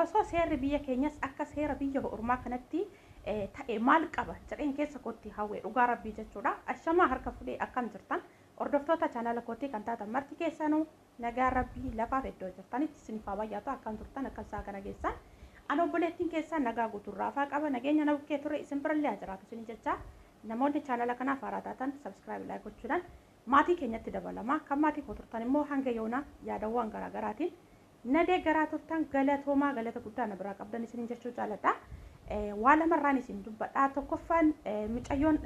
Osoo seerri biyya keenyas akka seera biyya ormaa kanatti ta'e maal qaba jedheen keessa kootti hawwee, dhugaa rabbii jechuudha. Ashamaa, harka fuudhee, akkam jirtan? Hordoftoota chaanala kootii kan taatan marti keessanuu, nagaa rabbii lafaaf iddoo jirtanitti isiniif haa baay'atu. Akkam turtan? Akkam isaa kana geessan? Ani obboleettiin keessan nagaa guutuurraafaa qaba. Nageenya na bukkee ture isin birallee haa jiraatu isin jecha, namoonni chaanala kanaaf haaraa taatan subscribe, like gochuudhaan maatii keenyatti dabalama. Kan maatii koo turtan immoo hanga yoona yaadawwan garaagaraatiin na deeggaraa turtan, galatoomaa, galata guddaa na biraa qabdan isin jechuu jaaladha. Waa lamarraan isin dubbadha. Tokkoffaan, mucayyoon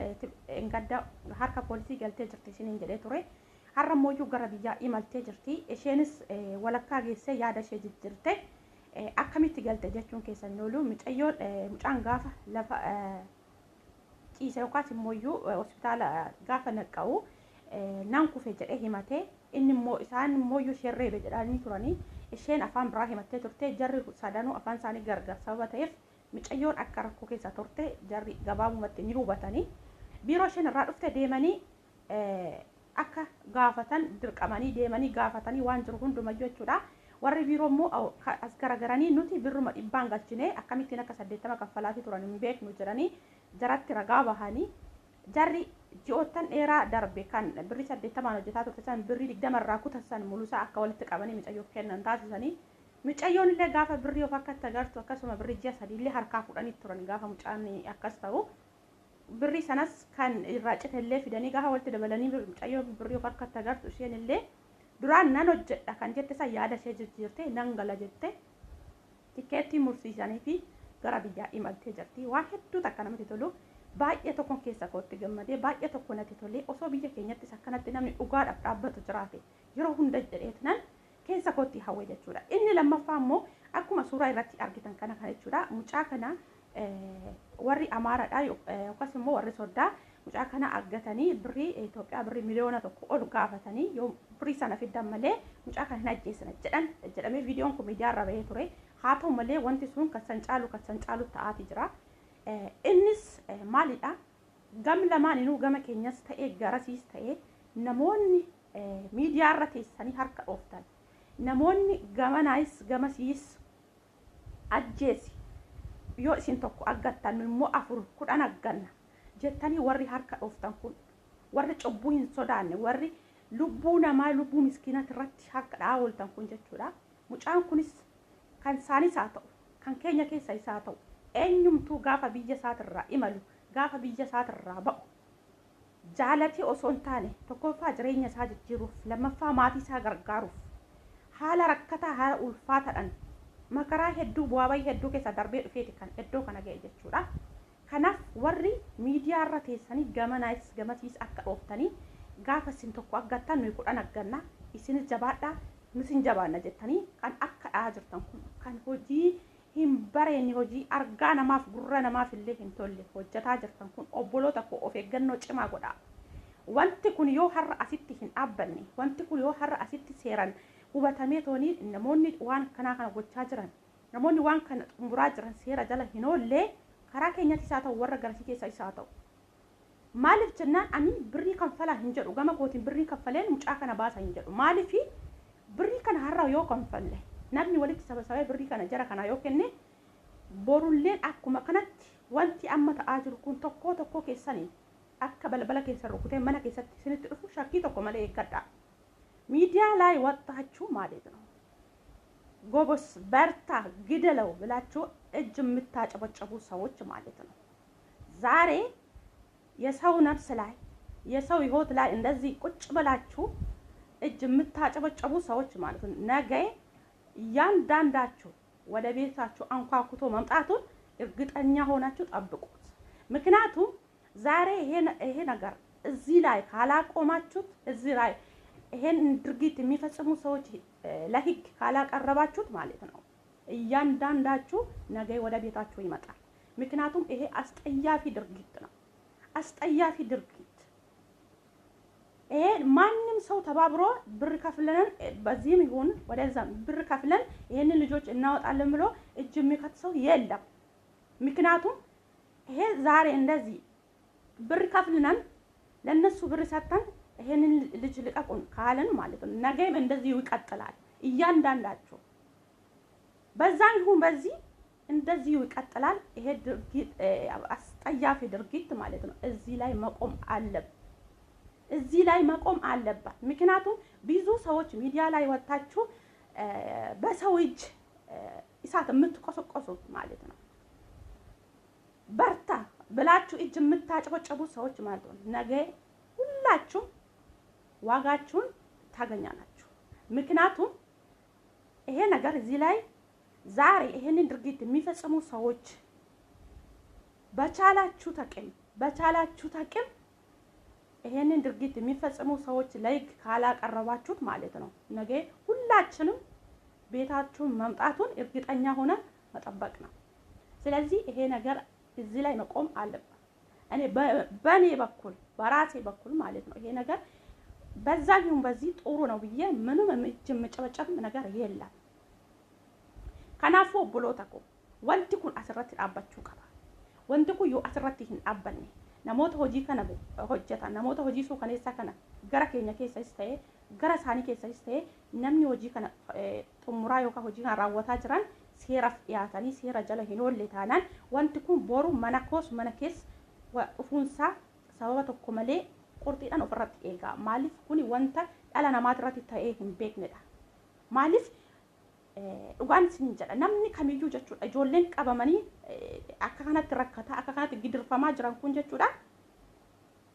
gadda harka poolisii galtee jirti isiniin jedhee ture. Har'a immoo gara biyyaa imaltee jirti. Isheenis walakkaa geessee yaada ishee jijjiirte. Akkamitti galte jechuun keessan oolu, mucayyoon mucaan gaafa lafa ciise yookaas immoo hospitaala gaafa naqqa'u nan kufe jedhee himatee, inni immoo isaan immoo isheen reebe jedhanii turanii, isheen afaan biraa himattee turte. Jarri sadanuu afaan isaanii gargar sababa ta'eef mucayyoon akka rakkoo keessa turte jarri gabaabumatti ni hubatanii, biiroo isheen irraa dhufte deemanii akka gaafatan dirqamanii deemanii gaafatanii waan jiru hundumayyuu jechuudha. Warri biiroo immoo as garagaranii, nuti birruma dhibbaan galchine, akkamittiin akka 80 kaffalaatii turan hin beeknu jedhanii jaratti ragaa bahanii, jarri ji'oottan dheeraa darbe kan birrii 80n hojjetaa turte san birrii 20 irraa kutan san mulusaa akka walitti qabanii mucayyoof kennan taasisanii, mucayyoon illee gaafa birrii of akkatti agartu akkasuma birrii ji'a 3 illee harkaa fudhanii turan. Gaafa mucaan akkas ta'u birrii sanas kan irraa cite illee fidanii gaafa walitti dabalanii mucayyoon birrii of harkatti agartu, isheen illee duraan nan hojjedha kan jette san yaada ishee jijjiirte, nan gala jette, tikeettii mursiisanii fi gara biyyaa imaltee jirti. Waan hedduu takka namatti tolu, baay'ee tokkoon keessa kootti gammadee, baay'ee tokko natti tolee, osoo biyya keenyattis akkanatti namni dhugaadhaaf dhaabbatu jiraate yeroo hunda jedheetinan keessa kootti hawwe jechuudha. Inni lammaffaa immoo akkuma suuraa irratti argitan kana jechuudha. Mucaa kana warri Amaaraadha yookaas immoo warri soddaa mucaa kana argatanii birrii Itoophiyaa birrii 1 miliyoona ol gaafatanii, yoo birrii sana fiddan malee mucaa kana hin ajjeesina jedhan jedhamee viidiyoon kun miidiyaa irra bahee ture. Haa ta'u malee wanti sun kan san caalu ta'aatii jira. Innis maalidha? Gam lamaaninuu, gama keenyas ta'ee garasiis ta'ee, namoonni miidiyaa irra teessanii harka dhooftan, namoonni gamanaayis gamasiis ajjeesi, yoo isin tokko aggattan nu immoo afur 10 agganna jettanii warri harka dhooftan kun, warri cubbuu hin sodaanne, warri lubbuu namaa, lubbuu miskiinati irratti harka dha'aa ooltan kun jechuudha. Mucaan kunis kan isaanis haa ta'u, kan keenya keessa isaa haa ta'u, eenyumtuu gaafa biyya isaatirraa imalu, gaafa biyya isaatirraa ba'u jaalatee osoo hin taane, tokkoffaa jireenya isaa jijjiiruuf, lammaffaa maatii isaa gargaaruuf, haala rakkataa, haala ulfaataadhaan, makaraa hedduu, bu'aa bahii hedduu keessa darbee dhufeeti kan iddoo kana ga'e jechuudha. Kanaaf warri miidiyaa irra teessanii gamanaayis gamasiis akka dhooftanii, gaafa isin tokko aggattan nuyi 10 agganna, isinis jabaadhaa, nus hin jabaanna jettanii kan akka dha'aa jirtan kun, kan hojii hin bareenne, hojii argaa namaaf gurra namaaf illee hin tolle hojjetaa jirtan kun, obboloota koo, of eeggannoo cimaa godhaa. Wanti kun yoo har'a asitti hin dhaabbanne, wanti kun yoo har'a asitti seeran hubatamee toonii namoonni waan kanaa kana gochaa jiran, namoonni waan kana xumuraa jiran seera jala hin oollee, karaa keenyatti isaa ta'u, warra garasii keessa isaa ta'u. Maaliif jennaan, ani birrii kanfalaa hin jedhu, gama kootiin birrii kanfaleen mucaa kana baasa hin jedhu. Maaliif? Birrii kana har'a yoo kanfalle, namni walitti sabasabee birrii kana jara kana yoo kenne, borulleen akkuma kanatti wanti amma ta'aa jiru kun tokkoo tokkoo keessanii akka balbala keessan rukutee mana keessatti isinitti dhufu shakkii tokko malee eeggadha. ሚዲያ ላይ ወጣችሁ ማለት ነው፣ ጎበዝ በርታ ግደለው ብላችሁ እጅ የምታጨበጨቡ ሰዎች ማለት ነው። ዛሬ የሰው ነፍስ ላይ፣ የሰው ሕይወት ላይ እንደዚህ ቁጭ ብላችሁ እጅ የምታጨበጨቡ ሰዎች ማለት ነው፣ ነገ እያንዳንዳችሁ ወደ ቤታችሁ አንኳኩቶ መምጣቱን እርግጠኛ ሆናችሁ ጠብቁት። ምክንያቱም ዛሬ ይሄ ነገር እዚህ ላይ ካላቆማችሁት፣ እዚህ ላይ ይሄን ድርጊት የሚፈጽሙ ሰዎች ለህግ ካላቀረባችሁት ማለት ነው፣ እያንዳንዳችሁ ነገ ወደ ቤታችሁ ይመጣል። ምክንያቱም ይሄ አስጠያፊ ድርጊት ነው። አስጠያፊ ድርጊት ይሄ። ማንም ሰው ተባብሮ ብር ከፍለን በዚህም ይሁን ወደዛም ብር ከፍለን ይሄንን ልጆች እናወጣለን ብሎ እጅ የሚከት ሰው የለም። ምክንያቱም ይሄ ዛሬ እንደዚህ ብር ከፍልነን ለነሱ ብር ሰጥተን ይሄንን ልጅ ልቀቁን ካልን ማለት ነው፣ ነገም እንደዚሁ ይቀጥላል። እያንዳንዳችሁ በዛም ይሁን በዚህ እንደዚሁ ይቀጥላል። ይሄ ድርጊት አስጠያፊ ድርጊት ማለት ነው። እዚህ ላይ መቆም አለበት። እዚህ ላይ መቆም አለባት። ምክንያቱም ብዙ ሰዎች ሚዲያ ላይ ወጥታችሁ በሰው እጅ እሳት የምትቆሰቆሱት ማለት ነው። በርታ ብላችሁ እጅ የምታጨበጭቡ ሰዎች ማለት ነው። ነገ ሁላችሁም ዋጋችሁን ታገኛላችሁ። ምክንያቱም ይሄ ነገር እዚህ ላይ ዛሬ ይሄንን ድርጊት የሚፈጽሙ ሰዎች በቻላችሁ አቅም ይሄንን ድርጊት የሚፈጽሙ ሰዎች ለህግ ካላቀረባችሁት ማለት ነው ነገ ሁላችንም ቤታችሁን መምጣቱን እርግጠኛ ሆነን መጠበቅ ነው። ስለዚህ ይሄ ነገር እዚህ ላይ መቆም አለበት። እኔ በእኔ በኩል በራሴ በኩል ማለት ነው ይሄ ነገር በዛም ይሁን በዚህ ጥሩ ነው ብዬ ምንም እጅ የምጨበጨብ ነገር የለም። Kanaafuu obboloota koo, wanti kun asirratti dhaabbachuu qaba. Wanti kun yoo asirratti hin dhaabbanne, namoota hojii kana hojjetan, namoota hojii suukaneessaa kana gara keenya keessas ta'e gara isaanii keessas ta'e, namni hojii kana xumuraa yookaan hojii kana raawwataa jiran seeraaf dhiyaatanii seera jala hin oolle taanaan, wanti kun boru mana koos mana keessa dhufuunsaa sababa tokko malee qurxiidhaan ofirratti eegaa. Maaliif kuni wanta dhala namaatirratti ta'ee hin beeknedha. Maaliif, dhugaan isin jedha, namni kamiyyuu jechuudha, ijoolleen qabamanii akka kanatti rakkataa, akka kanatti gidirfamaa jiran kun jechuudha,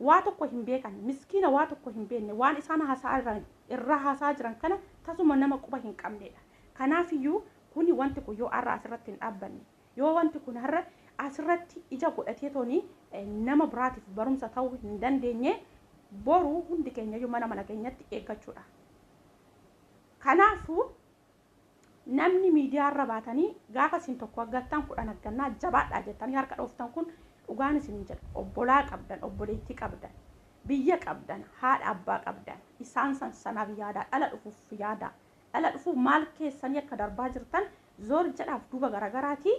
waa tokko hin beekan, miskiina, waa tokko hin beekne, waan isaan haasaa irraa haasaa jiran kana tasuma nama quba hin qabnedha. Kanaafiyyuu kuni wanti kun yoo har'a asirratti hin dhaabbanne, yoo wanti kun har'a asirratti ija godhatee tooni nama biraatiif barumsa ta'uu hin dandeenye, boru hundi keenyayyuu mana mana keenyatti eeggachuudha. Kanaafuu namni miidiyaarra baatanii gaafa isin tokko aggattan 10 aggannaa, jabaadhaa jettanii harka dhooftan kun, dhugaan isin jedha, obbolaa qabdan, obboleettii qabdan, biyya qabdan, haadha abbaa qabdan, isaan san sanaaf yaadaa, dhala dhufuuf yaadaa, dhala dhufuuf maal keessanii akka darbaa jirtan zoor jedhaaf duuba garaagaraatii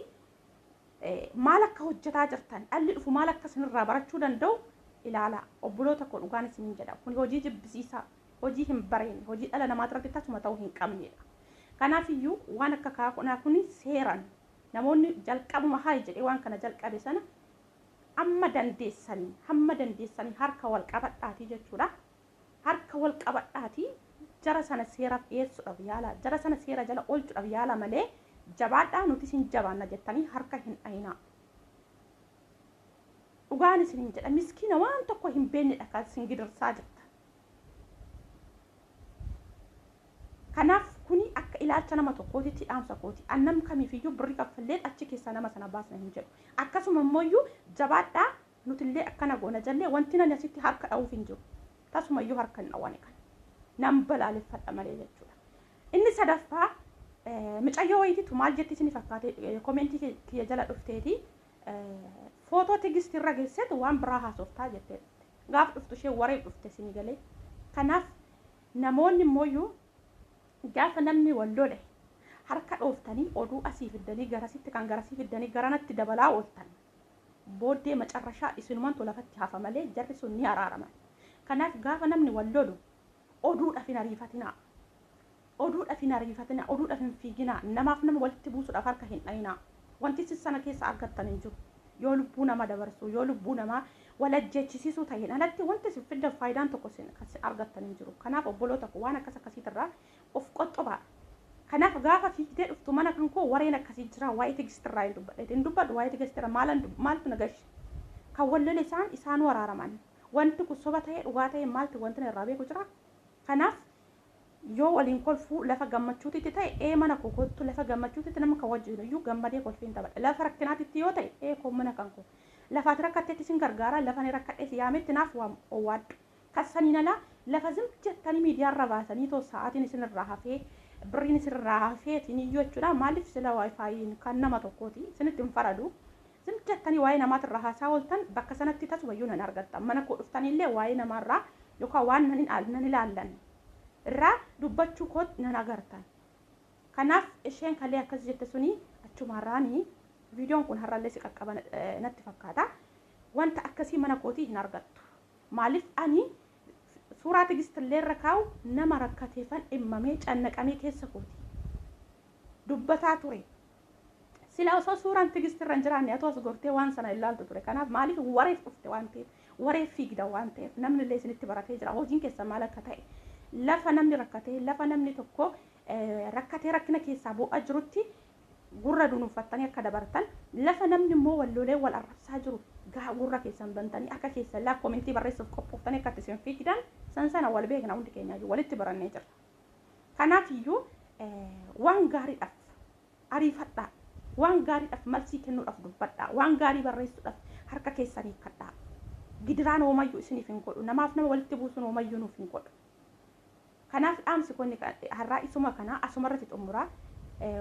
maal akka hojjetaa jirtan, dhalli dhufu maal akka isinirraa barachuu danda'u ilaala. Obboloota koo, dhugaan isin jedha, kun hojii jibbisiisaa, hojii hin bareenne, hojii dhala namaa irratti tasuma ta'uu hin qabnedha. Kanaafiyyuu waan akka kanaa kun seeraan namoonni jalqabuma haa jedhee waan kana jalqabe sana hamma dandeessanii harka wal qabadhaatii jechuudha. Harka wal qabadhaatii jara sana seeraaf dhiyeessuudhaaf yaala, jara sana seera jala oolchuudhaaf yaala malee, jabaadhaa, nuti isin jabaanna jettanii harka hin dhayinaa. Dhugaan isin jedha, miskiina waan tokko hin beeknedha kan isin gidirsaa jirta. Kanaaf kuni akka ilaalcha nama tokkootitti dhaamsa kooti. Annam kamiifiyyuu birrii kaffallee achi keessaa nama sana baasna hin jedhu. Akkasuma immoo jabaadhaa, nutillee akkana goona jallee wanti nani asitti harka dha'uuf hin jiru. Tasumayyuu harka hin dhawwane kana. Nan balaaleffadha malee jechuudha. Inni sadaffaa, micayyoo wayiititu maal jetti isin fakkaate, commentii kiyya jala dhufteeti, footoo Tigisti irra geesseetu waan biraa haasoftaa jettee dhufte. Gaaf dhuftu ishee wareef dhufte isin galee. Kanaaf namoonni immoo gaafa namni wal lole harka dhooftanii oduu asii fiddanii garasitti kan garasii fiddanii garanatti dabalaa ooltan, booddee macarrashaa isinumantu lafatti hafa malee jarri sun ni araaraman. Kanaaf gaafa namni wal lolu oduudhaaf hin ariifatinaa. Oduudhaaf hin ariifatinaa, oduudhaaf hin fiiginaa, namaaf nama walitti buusuudhaaf harka hin dhayinaa. Wanti sana keessa argattan hin jiru. Yoo lubbuu nama dabarsu, yoo lubbuu namaa walajjechisiisuu ta'een alatti, wanti isin fiddan faayidaan tokko isin argattan hin jiru. Kanaaf obboloota koo, waan akkas akkasiitirraa of qoxxobaa. Kanaaf gaafa fiigdee dhuftu mana kan koo wareen akkasii jira, waa'ee Tigistirraa hin dubbadhe. Hin dubbadhu waa'ee Tigistirraa, maaltu na gashi? Kan wal lole isaan isaan waraaraman. Wanti kun soba ta'ee dhugaa ta'ee maaltu wanti irraa beeku jira? Kanaaf yoo waliin kolfuu lafa gammachuutitti ta'e, ee mana koo kottu, lafa gammachuutitti nama kan wajjin iyyuu gammadee kolfiin taphadha. Lafa rakkinaatitti yoo ta'e, ee koo mana kan koo. Lafa ati rakkatteetti isin gargaara, lafa ani rakkadhe si yaametti naaf owwaadhu. Kassaniin alaa lafa zim jettanii miidiyaarra baasanii too sa'aatiin isinirraa hafee, birriin isinirraa hafee iyyuu jechuudha. Maaliif sila WiFiin kan nama tokkooti, isinitti hin faradu. Zim jettanii waa'ee namaatirraa haasaa ooltan, bakka sanatti tasumayyuu nan argattan. Mana koo dhuftaniillee waa'ee namaarraa yookaan waan nan ilaallan irraa dubbachuu koo nan agartan. Kanaaf isheen kalee akkas jette suni achumarraanii viidiyoon kun har'allee si qaqqaba natti fakkaata. Wanta akkasii mana kootii hin argattu. Maaliif, ani suuraa Tigistillee irra kaa'u nama rakkateefan dhimmamee cannaqamee keessa kooti. Dubbataa ture. Silaa osoo suuraan Tigist irra hin jiraanne atoo as gortee waan sana ilaaltu ture. Kanaaf maaliif wareef dhufte waan ta'eef, wareef fiigda waan ta'eef, namni illee isinitti baratee jira. Hojiin keessan maal akka ta'e. Lafa namni rakkatee, lafa namni tokko rakkatee rakkina keessaa bu'aa jirutti gurra dunuunfattanii akka dabartan, lafa namni immoo wal lolee wal arrabsaa jiru gurra keessan bantanii harka keessan laa koomentii barreessuuf qophooftanii akka isin fiigdan san sana wal beekna, hundi keenyaayyuu walitti barannee jirra. Kanaaf iyyuu waan gaariidhaaf ariifadhaa, waan gaariidhaaf malsii kennuudhaaf dubbadhaa, waan gaarii barreessuudhaaf harka keessanii kadhaa. Gidiraan hoomayyuu isiniif hin godhu, namaaf nama walitti buusuun hoomayyuu nuuf hin godhu. Kanaaf dhaamsi kun har'aa isuma kana asumarratti xumuraa.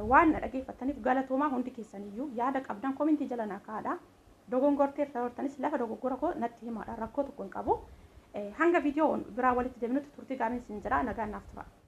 Waan na dhageeffattaniif galatoomaa. Hundi keessaniyyuu yaada qabdan komintii jala naa kaa'adha. Dogongorteerta hortanis lafa dogoggora koo natti himaadha, rakkoo tokko hin qabu. Hanga viidiyoo biraa walitti deebinutti turtii gaariin isin jira, nagaan naaf tura.